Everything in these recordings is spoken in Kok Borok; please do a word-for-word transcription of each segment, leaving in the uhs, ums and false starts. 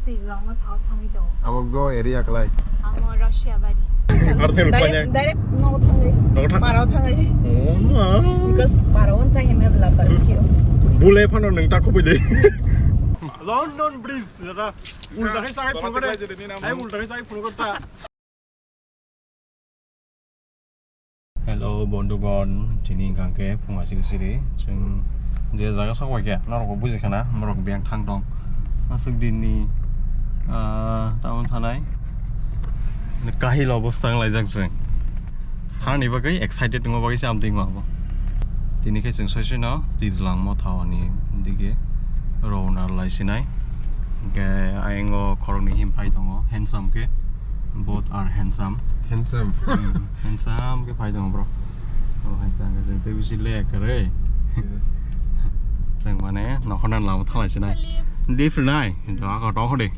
Twijlangma thao thangwi tongo. Amo go area klai. Amo Russia bari. Ar thai rukmanya. Direct, direct nogo thangwi. Nogo thang. Parao thangwi. Oh, ma. Because parao on chai me bla par kyo. Bule phano nwng ta khubui de. London Bridge, jara. Ulta khai sai phungo de. Ai ulta khai sai phungo ta. Hello, bondhugon, chini hwnkha khe phunga siri siri. Chwng je jaga sok bai khe, norok bo buji khana, norok biyang thang tong. Aswk din ni, ah, tamon thanai. Kahilo bwswng laijak chwng. Hani bagwi excited wngma bagwi se amtwi wngma bo. Tini khe chwng soi soi no Twijlang Motha ni dige rowna lai sinai. Hwnkhe ayang o khoroknwi him phai tongo, handsome khe. Both are handsome. Handsome. Hmm, handsome khe phai tongo bro. Oh, handsome khe chwng tei bisi le kwrwi. Yes. Chwng mane nokhorna lama thalai sinai. Different nai. Do ako tong khodi.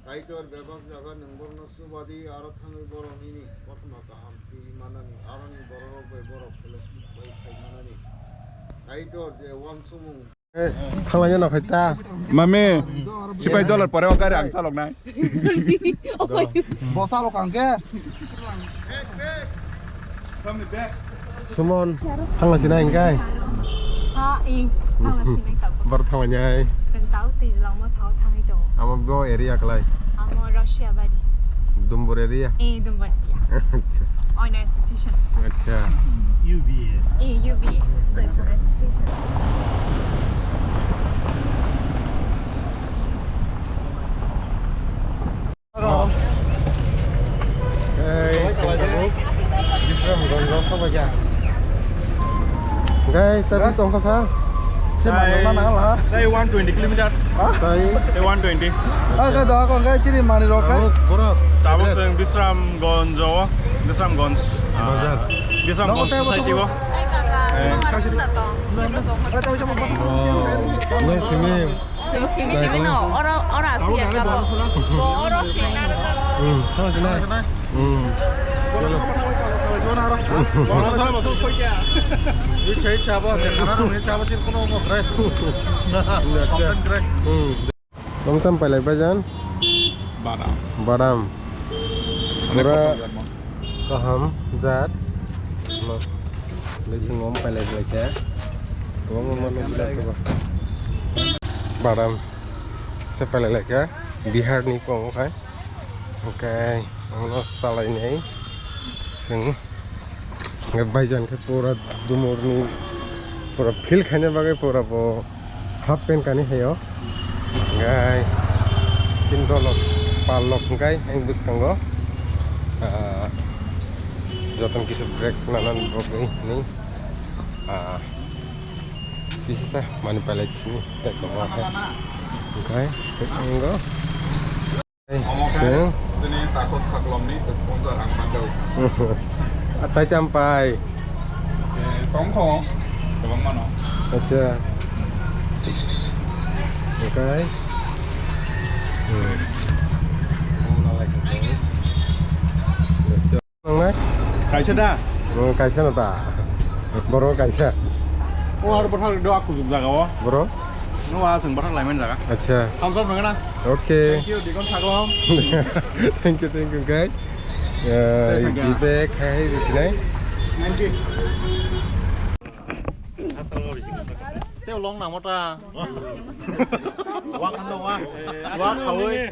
Kaitor bebak jaga nwng borokno chubadi, aro thangwi borok nini kothoma kaham twi manani, aroni bororok bai borok fellowship bai khai manani. Kaitor je uansukmung. Eh, thanglaina no phaita. Mami, sipai jolar pore o gari ang chaloknai. Bo chalok ang khe. Sumon, thangla sinai hingkai? Ha, ing. Thangla sinai tabuk. Bar thangla nyai. Chwng tau twijlangma thao thangwi tongo. Amo bo area klai? Amo Russia bari. Dumbur area? Eh, Dumbur area. Acha. Oina association. Acha. U B A. Eh, U B A. Students for Association. Gai, tapi tongkha sa? Tei one twenty kilometer. Tei? Tei one twenty. Ah, gai, doa ko, gai, chiri mani rok, gai. Borok. Tabuk chwng Bisramganj o, Bisramganj, ah, Bazar. Bisramganj society o. Chwng simi simi no, oro, oro asli ya, kabo. Bo oro swi naro. Hmm, tamo sini. Hmm. Oro soi, bo soi kya? Icha, icha, bo, je khana rok icha, bo, sin kono mo kre. Complain kre. Hmm. Tamo tam pailai bajan? Badam. Badam. Pura kaham jat. Lesung om pailai belai khe. Kwbangma manu belai khe ba. Badam se pailai lai khe. Bihar ni kong khai. Hwnkhe omono chalainai chwng. Hwnkhe baijan khe pura dumurni pura feel khaina bagwi pura bo half pant kanwi haio. Hwnkhe tin dolok par lok hwnkhe ang bwskango, ah, jotono kisa break nana bagwi hinwi, ah, kisa sa mani pailai sini tei tongo khe. Hwnkhe ang. Omo khe chini takhuk saklomni sponsor ang manjao. Tai tam pai. Eh, tongkho, kwbangmano. Acha. Okay. Hmm. Nangnai? Kaisa da? Hmm, kaisa no ta. Boro kaisa. O har bothar do aku juk jaga o. Boro? No a chwng bothar laiman jaga. Acha. Thumbs up nangna. Okay. Thank you, Dikon Sagom. Thank you, thank you, guys. Eh, thank you. Jibe khai bisinai. Thank you. Tei long nang mota. Wa khanda wa. Wa khawi.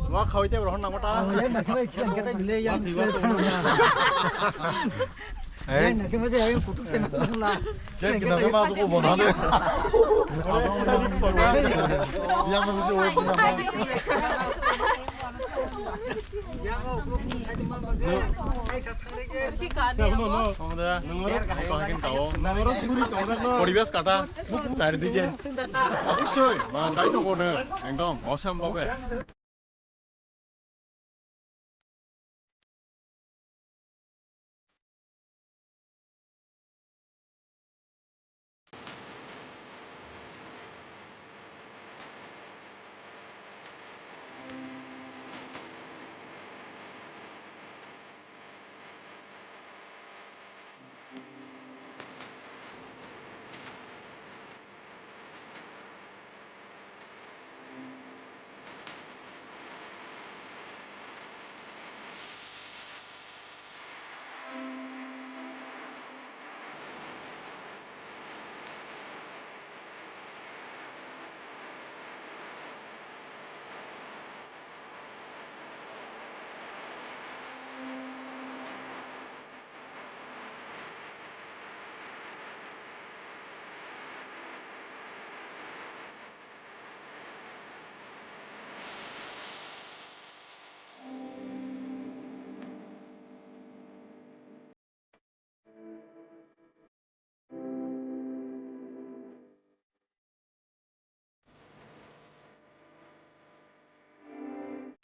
Wa khawi tei rohon nang mota. Yang nasi mai kisan kata bile yang. Eh? Yang nasi mai yang kutuk sen la. Yang kita sama aku bona de. Yang mesti wa. Poribesh kata, charidike. Obosshoi, ma, tai to kono, ekdom osambhob.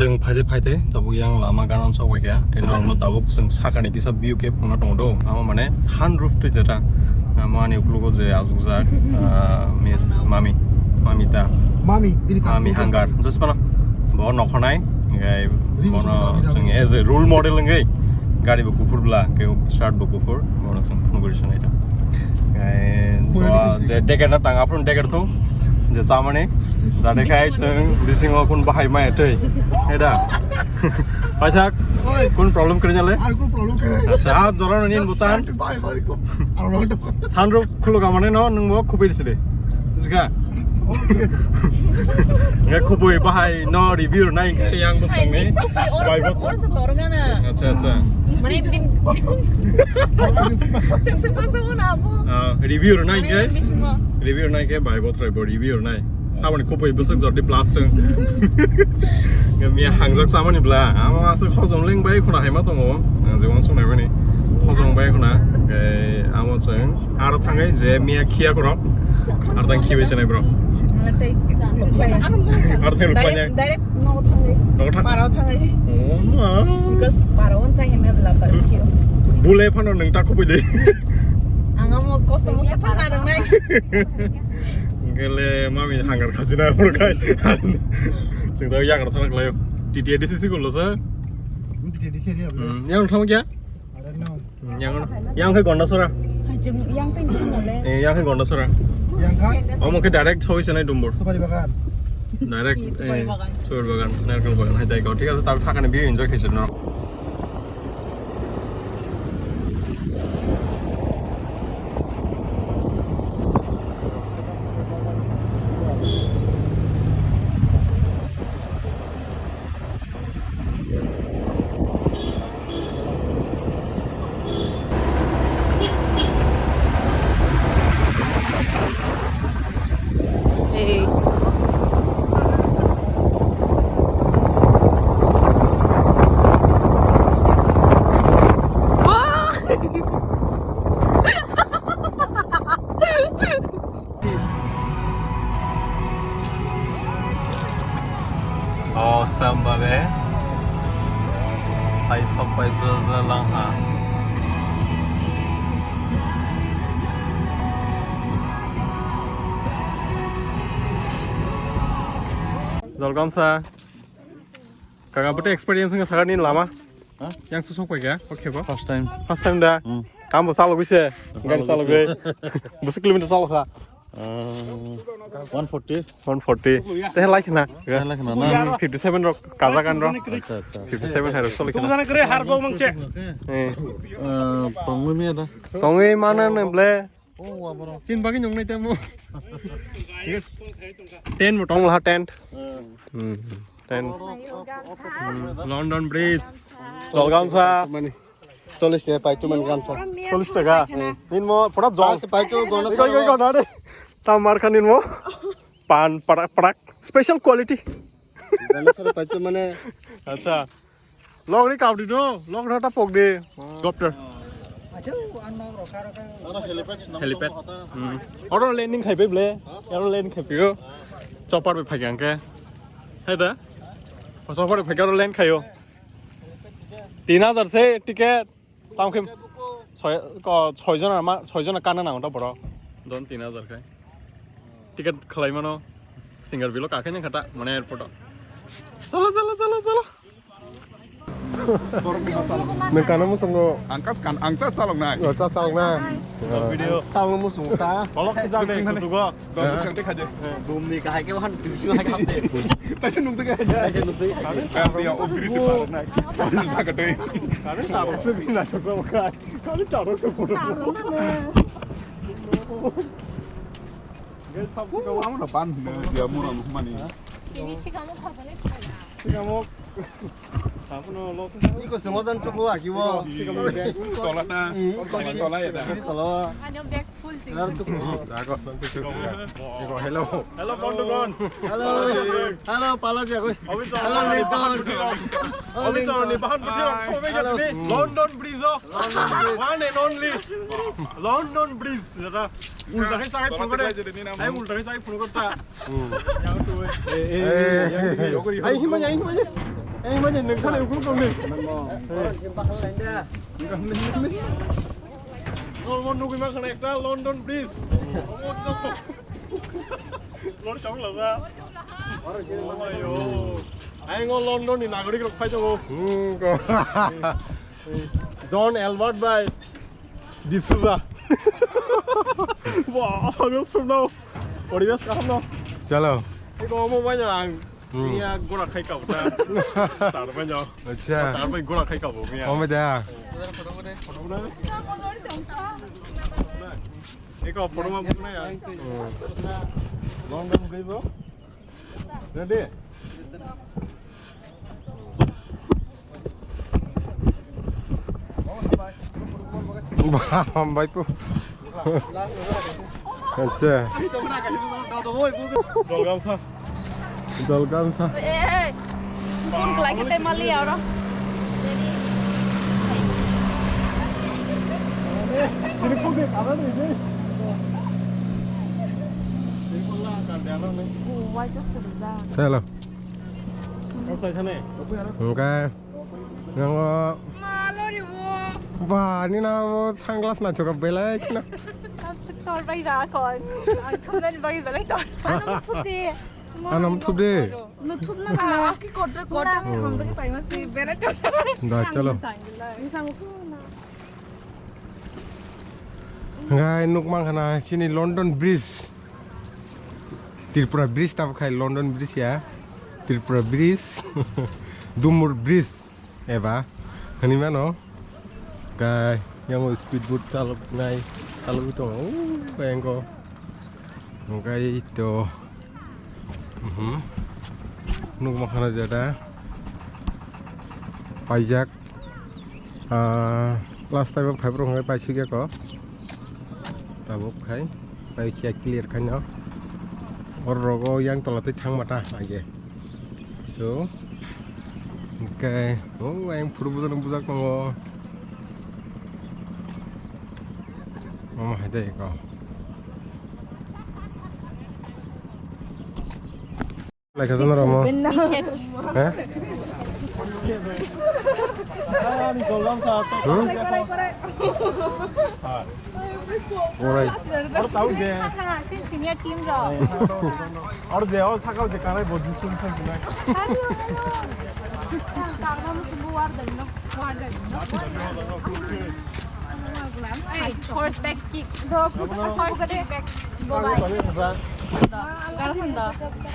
Chwng phaide phaide tabuk yang lama ganao sok bai kha. Tei norokno tabuk chwng sakani kisa view khe phunukna tongo do. Amo mane sunroof twi jeta. Amo ani uklogo je asukjak, ah, Miss Mami, Mamita. Mami, bini Mami hangar. Just pano bo nokhornai. Hinkhe bono chwng as a role model wngwi gari bo kuphur bla, ke shirt bo kuphur. Bono chwng phunugwi sanai ta. Hinkhe bo je dagger na tang aphuru dagger thung. Je chamani. Jate khai chwng bisingo kun bahai maya twi. Heda. Paithak. Oi. Kun problem kwrwi nale? Ar kun problem kwrwi. Acha, ah, jora no nin butan. Bai, bai, ko. Ar wala ta. Sunroof khuluk amane no, nwng bo khubui sile. Zga. Okay. Nge khubui bahai no review nai nge yang bus kang ni. Bai bo. Or sa tor gana. Acha, acha. Mane bin. Cheng se pasa mo na mo. Ah, review nai nge. Review nai nge bai bo try bo review nai. Saboni kopoi bwswk jordi plus chwng. Miya hangjak chamani bla. Amo aswk hojom leng bai khuna haima tongo. Ang jemon sunai mani. Hojom bai khuna. Amo chwng aro thangai je miya khiya korok. Aro tang khibai chenai bro. Aro thai rukmanya. Direct nogo thangai. Nogo thang. Parao thangai. Oh ma. Because parao on chai hemya bla parao khiyo. Bule phano nwng ta khubui de. Ang amo kosom kosom phano nai. Gele mami hangar khasina borkai. Chwng da yagra thana klayo. T T A D C C golo sa. T T A D C C area. Hmm, yang thang kya? I don't know. Hmm, yang, yang khai Gondasora. Hai, chwng yang tei chwng mole. Eh, yang khai Gondasora. Yang khai? Omo khe direct soi sanai Dumbur. Supari bagan. Direct, eh, supari bagan. Supari bagan, narkol bagan. Hai dai ko. Thik ase, tar sakani view enjoy khaisir no. Hey. Awesome babe. Hai sok pai jaja lang ha. Jolgamsa. Kaka, bwtwi experience wngkha sakani lama? Ha? Yang susuk pai kha, oke bo? First time. First time da? Hmm. Kam bo salogwi se? Gari salogwi. Bwswk kilometer salokha? Ah, one forty. One forty. Tei lai khna? Tei lai khna, na? Fifty seven rok kajagan rok. Acha, acha. Fifty seven hai rok salokha. Tongwi maya da? Tongwi mana nang ble? Oh, aboro. Chin bagwi nungnai tamo. Tent bo tong laha, tent. Hmm. Hmm. Tent. Hmm. London Bridge. Jolgamsa. Mani. Chollish taka pai tu mani gamsa. Chollish taka. Hmm. Nin mo pura jol. Pai tu gono. Iko, iko, iko, na re. Tam mar khan nin mo. Pan parak parak. Special quality. Gono sara pai tu mane. Acha. Log ri kau di do, log rata pok de. Copter. Helipad. Hmm. Oro landing khai bai ble. Oro landing khai pio. Chopper bai phai khe. Hai da. Chopper bai phai oro land khaio. Tin hajar se ticket. Tam khe soi, ko, soi jona ma, soi jona kana nango to boro. Don tin hajar khai. Ticket khlai mano. Singer bilo kakhai nang khata mane airport o. Chalo, chalo, chalo, chalo. Nwng kana muchungo? Ang kas kan, ang chas salok nai. O, chas salok nai. Video. Talo muchungo ta. Kolok khe jak de kusugo. Dong bwswk tei khaide. Bumni kahai khe wan dusu hai khamde. Taisa nukjak hai. Taisa nukjak. Kami ya o biri se par nai. Kami sakatoi. Kami tabuk se bina sakatoi. Kami tabuk se photo. Guys, sab se kamu amo na pan. Dia mura mani. Ini sih kamu apa nih? Sikamo. Iko sungo jan tuku akibo. Tola na. Tola ya da. Tola. Ano bag full sih. Nar tuku. Dago. Iko hello. Hello, বন্ধুগণ. Hello. Hello, pala siya ko. Hello, Linton. Hello, Linton. London Bridge. One and only. London Bridge. Ulta khai sai phone kore. Ai ulta khai sai phone kore ta. Yang tu. Eh, eh, eh, yang tu. Ai himanya, ai himanya. Ei, manya, nung sana ukul kau ni. Hey. Nol mon nugui ma khana ekta London Bridge. Omo joso. Lor chong la ba. Oh my oh. Ai ngo London ni nagorik rok phai tongo. Hmm, ko. John Albert bai D'Souza. Wah, ano sumno. Poribesh kaham no. Chalo. Iko omo bai ang. Hmm. Iya gora khai kau ta. Tar bai no. Acha. Tar bai gora khai kau bo ya. Omo da. Iko photo ma bukna ya. Hmm. London Bridge bro. Ready? Bah, hambai po. Acha. Jolgamsa. Jolgamsa. Eh, eh. Phone kelai khe tei mali aro. Hello. Hwnkhe, nongo, ba, ani namo sunglass naithok belai kheno. Tor bai ba kon. Ang thumnani bai belai tor. Ano thudi. Ano thudi. No thumna na. Aki kotor kotor. Hmm. Hamdagi paima si belai tor. Da, chalo. Misang thumna. Ngai nuk mang khana chini London Bridge. Tripura Bridge tabuk khai London Bridge ya. Tripura Bridge. Dumur Bridge. Eba. Hani mano. Kai yang speedboat chalok nai. Chalok itu. Oh, bayangko. Ngai itu. Mhm. Nuk mang khana jada. Paijak. Ah, last time phai borok hwnwi paisuk ya ko. Tabuk khai pai khe clear khaino. Or rogo yang tola tei thangma ta age. So, hwnkhe, oh, ayang phuru bujak bujak tongo. Mama hai dai ko. Lai kha jana ramo. T-shirt. He? Hmm? Orai. Senior team rok. Or je, or sakao je kanai bo jisun khasinai. Hey, horseback kick. Horseback back. Bye bye. Girlfriend da.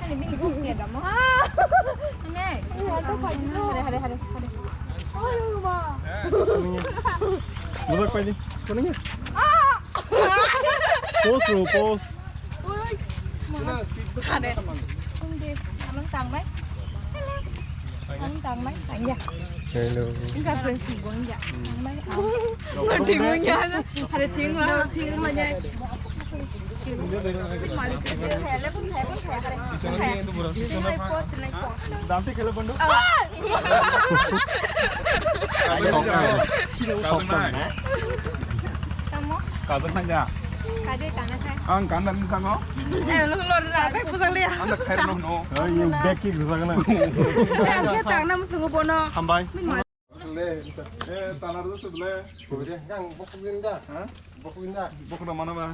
Ani bini buk siya damo. Ane. Hare, hare, hare, hare. Mujak paidi. Pose ro, pose. Hello. Tamo? Kajak nang ya? Kajak tana khai. Ang kan dan sango. Eh, lu lor da, tak pusang liya. Anda khair no no. Ay, yung back kick bisa kena. Ang khe tang nam sungu bono. Hambai. Eh, tana ru sudle. Kau je, yang bokok ini dah. Hah? Bokok ini dah. Bokok mana mana?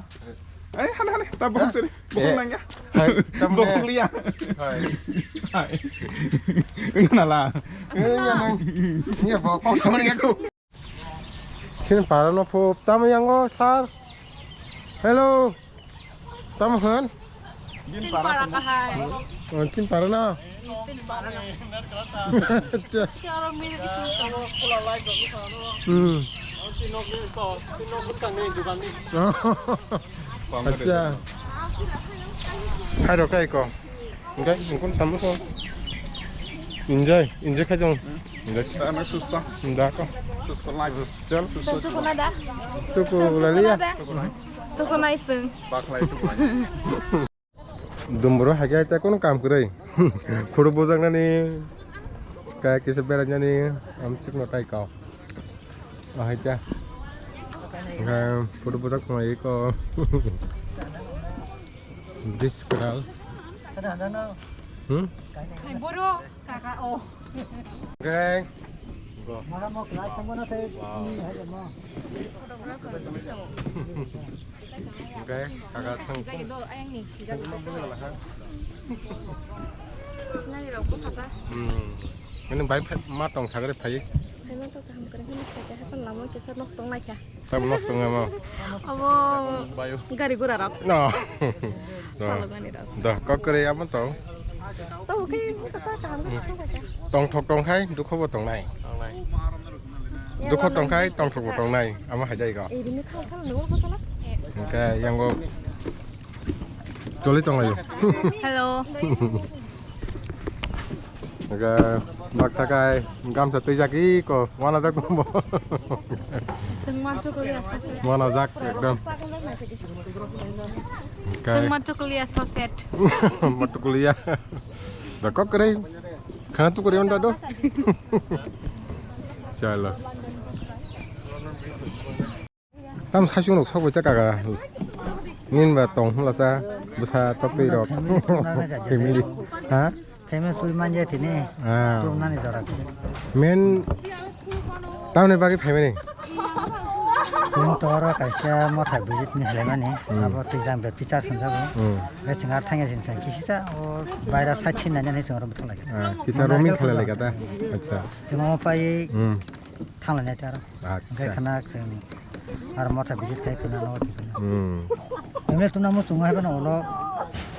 Eh, hane hane, tak bokok sini. Bokok nang ya. Hai, bokok liya. Hai. Hai. Ini nala. Eh, ya nang. Ini bokok sama dengan aku. Chin para no pho tamo yango sir. Hello. Tamo hwn? Tin para kahai. Oh, tin para na. Tin para na. Acha. Kya aro mere ki sun. Hmm. Acha. Hai ro kai ko. Enjoy, nungkon samu ko. Enjoy, enjoy khai jong. Enjoy. Ano susto. Enjoy ko. Susto life. Chal. Susto. Tuku na da. Tuku laliya. Tuku na isung. Baklai tuku. Dumbro hake ta kono kam kwrwi. Phuru bujaknani. Kaya kisa berainani. Amchik no tai kao. Ahai ta. Phuru bujak tongo iko. Bridge kwtal. Hmm? Hai boro kaka o. Okay. Wow. Okay, kaka thang. Sinari rok ko khata. Hmm. Ini bai ma tong thagre phai. Bai ma tong thagre phai, ini phai ka, hapan lama kesa nos tong lai kha. Tam nos tong ama. Abo gari gura rok. No. Salogani rok. Da, kok kore ama tong. Tabo khe kata kaham khe song kha. Tong thok tong khai, dukho bo tong nai. Dukho tong khai, tong thok bo tong nai. Ama hai jai go. Eh, rini thal thal nungo ko sala. Hingke yango choli tong layo. Hello. Hingke baksa kai gamsa twijak iko wana jak tumbo. Sengma chukuli asase. Wana jak ekdom. Kai. Sengma chukuli asase. Matukuliya. Da kok kore. Khana tu kore onda do. Chalo. Tam saichung rok sok bai cha kaka. Nin ba tong hwnla cha bwsa tok twi rok. Family. Ha? Family twi manja tini. Ah. Tum nani jora. Men tamni bagwi family. Sing toro kaisa motha visit ni hlemani. Hmm. Abo tijang be pichar sanjago. Hmm. Be singa thangya sing sang kisisa o baira side sin nanya ni chong ro bithang lagi. Ah, kisa roaming khala lagi ta. Acha. Chuma pai. Hmm. Thangla nai taro. Acha. Hingke khana chwng aro motha visit khai khana no. Hmm. Emne tuna mo chungo hai bana ulo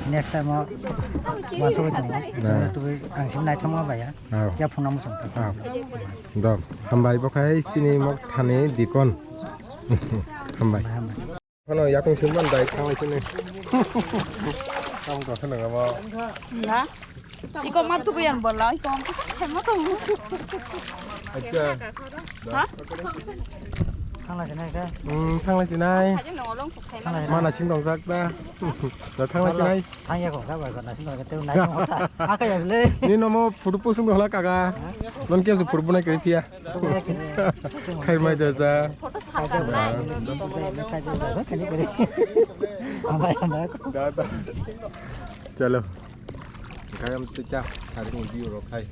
next time o manso bai tongo. Na. Emne tu ang sim nai thangma baya. Ah. Kya phone mo chungo. Ah. Dok. Hambai bo khai chini mok thani dikon. Hambai. Hambai, hambai. Hano yakung sim man dai thang sini. Tamo to sana ngamo. Na? Iko ma tu kuyan bola, iko ma tu kuyan bola. Acha. Ha? Thangla sinai ka? Hmm, thangla sinai. Thangla sinai. Mana sing dong jak da. Da thangla sinai. Thangya ko ka bai ko na sing dong ka teu nai ko ta. Aka ya le. Ni nomo photo pusung dong la kaka. Ha? Non ke su photo bunai kri pia. Khai mai da ja. Kaisa bwrang, kaisa bwrang, kaisa bwrang, kani kani. Amai, amai. Da, da. Chalo. Khai am tu cha, hari ni view ro khai.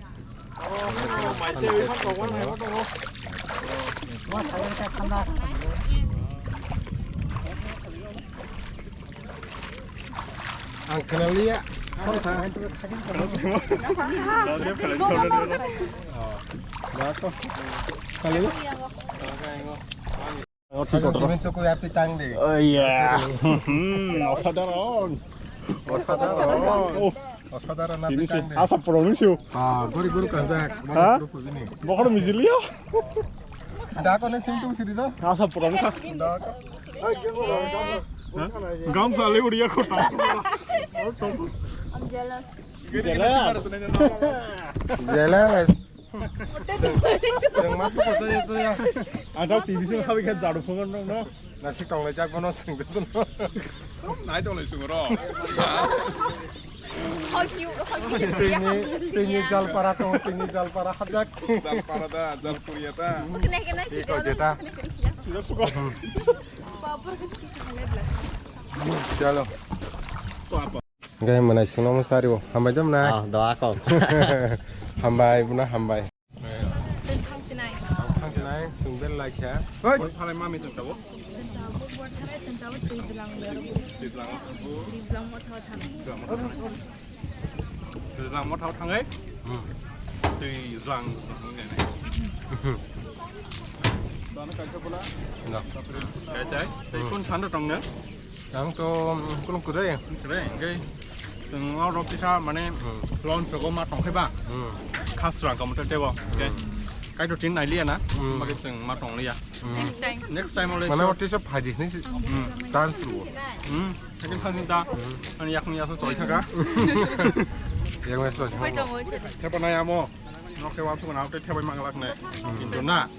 Ang khna liya. Kham sa. Dog e pala chhod de. Oh. Ba to. Khali. Ang simi tu ko api tang de. Oh iya. Hmm, osadharon. Osadharon. Oh. Osadharon api tang de. Asa promise. Ah, guri guru kanjak. Ha? Bokor mijiliya. Da ko ne sim tu siri do. Asa promise. Da ko. Gamsa le uria kota. I'm jealous. Jealous. Jealous. Ang tok T V song habi kha jaru phungan nong no. Nasi tonglai jak bono sing de no. Nai tonglai sung ro. Tini, tini jalpara tong, tini jalpara hajak. Jalpara da, jalpuria da. Iko jeta. Sida suka. Chalo. Gai manai sungno mo sari o. Hambai dam na. Ah, doa ko. Hambai buna hambai. Thang sinai. Thang sinai, sung bel lai kha. Hoi. Hoi, phalai mami sung tabo. Sung tabo, buat thalai, sung tabo, tui bilang biar. Tui bilang. Tui bilang mo thao thang. Tui bilang mo thao thang, eh? Hmm. Tui bilang, bilang, bilang, bilang. Dana kaisa pula. Enggak. Kaisa, eh? Tui kun thanda tong ne? Ang to, um, kulung kudai. Kudai, okay. Teng oro kisa mane, hmm, launch rogo ma tong khe ba. Hmm. Khas rang kamu tebo. Okay. Hmm. Kai to tin nai liya na. Hmm. Mage teng ma tong liya. Hmm. Next time. Next time ole. Mane so oti se phai di ni. Hmm. Chance lu. Hmm. Hakin khas ta. Hmm. Ani yakni asa choi thaka. Yang mes choi. Pai tong oi chhe. Thepa nai amo. Nok te wa su na te thepai manglak ne. Hmm. Kintu na.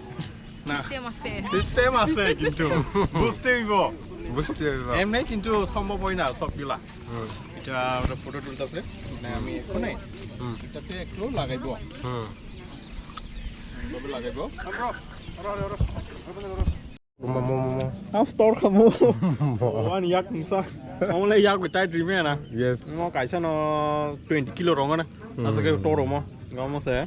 Na. System ase. System ase kintu. Buste ibo. Buste ibo. Em nei kintu sombhob oi na sob gila. Hmm. Eta ora photo tulta se. Na ami ekhone. Hmm. Eta te ektu lagaibo. Hmm. Babu lagaibo. Mo, mo, mo, mo. Am store khamu. Wan yak msa. Amle yak betai dream na. Yes. Mo kaisa no twenty kilo rong na. Hmm. Asa ke toro mo. Ngamo se.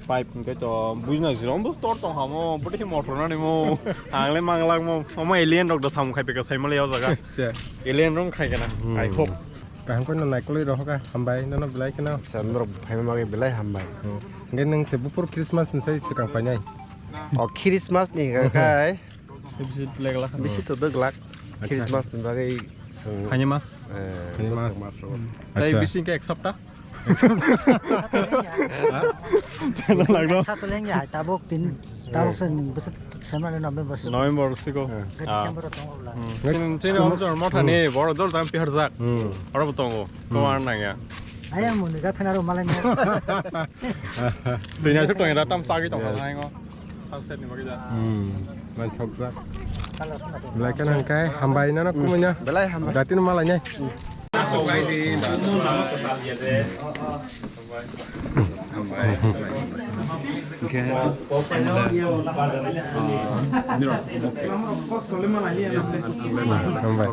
Pipe hwnkhe to bujna jira, omo tor tong hamo, bwtwi khe motor nani mo. Ang le manglak mo, omo alien rok da samung khai peka sai mali o jaga. Che. Alien rok khai kana, Hmm. I hope. Kaham koino naikolwi rohoka, hambai, nono belai kheno. Acha, norok phaima bagwi belai hambai. Hmm. Hwnkhe nwng se buphuru Christmas ni sai swkang phainai? O Christmas ni hwnkha Hmm. khai. Bisi belai glak. Bisi to dwglak. Acha. Christmas ni bagwi swng. Phaini mas. Eh, Phaini mas. Bwskang mas rogo. Tei Acha. Bisi hwnkhe ek sapta? Teno lagno. Sa toleng ya, tabuk tin, tabuk sa ning bwswk September, November siko. November siko. Ga Ah. December tongo bla. Hmm. Chini, chini Hmm. officer mothani Hmm. borok dol tam piharjak. Hmm. Oro bo tongo. Hmm. Tomar nang ya. Ayang muni ga thanaro malai mo. Tini asuk tong ya tam sagi tong Yes. nang ngo. Sunset ni bagwi ja. Hmm. Naithokjak. Belai kheno hwnkhe hambai nono Hmm. Kumui no. Belai hambai. Jatino malai nai. Hambai.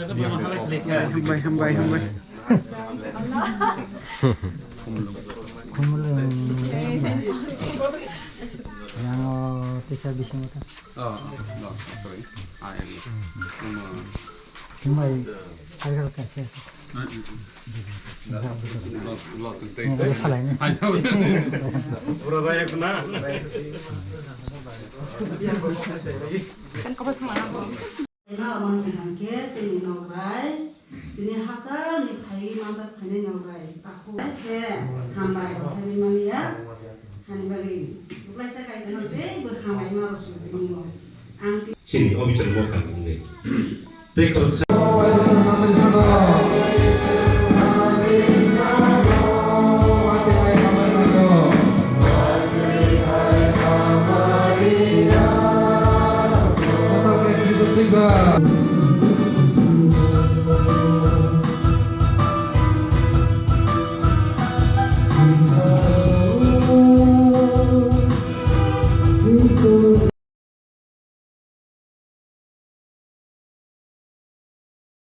Hambai, hambai, hambai. Khumulwng. Yang o tisa bisingo ta. Oh, no, sorry. Ah, yang ini. Hmm. Hambai, agak kasih. Los, los, Yang salai ni. Kan kapas mana? Ema amoni kaham khe chini nokrai, chini hachal ni phaiwi manjak phainai nokrai. Takhuk khe hambai rok khe rimani ya. Hani bagwi buklaisa kai kheno tei bo hambai ma rosuk ringo. Ang Chini officer bo khan wngwi. Tei khoroksa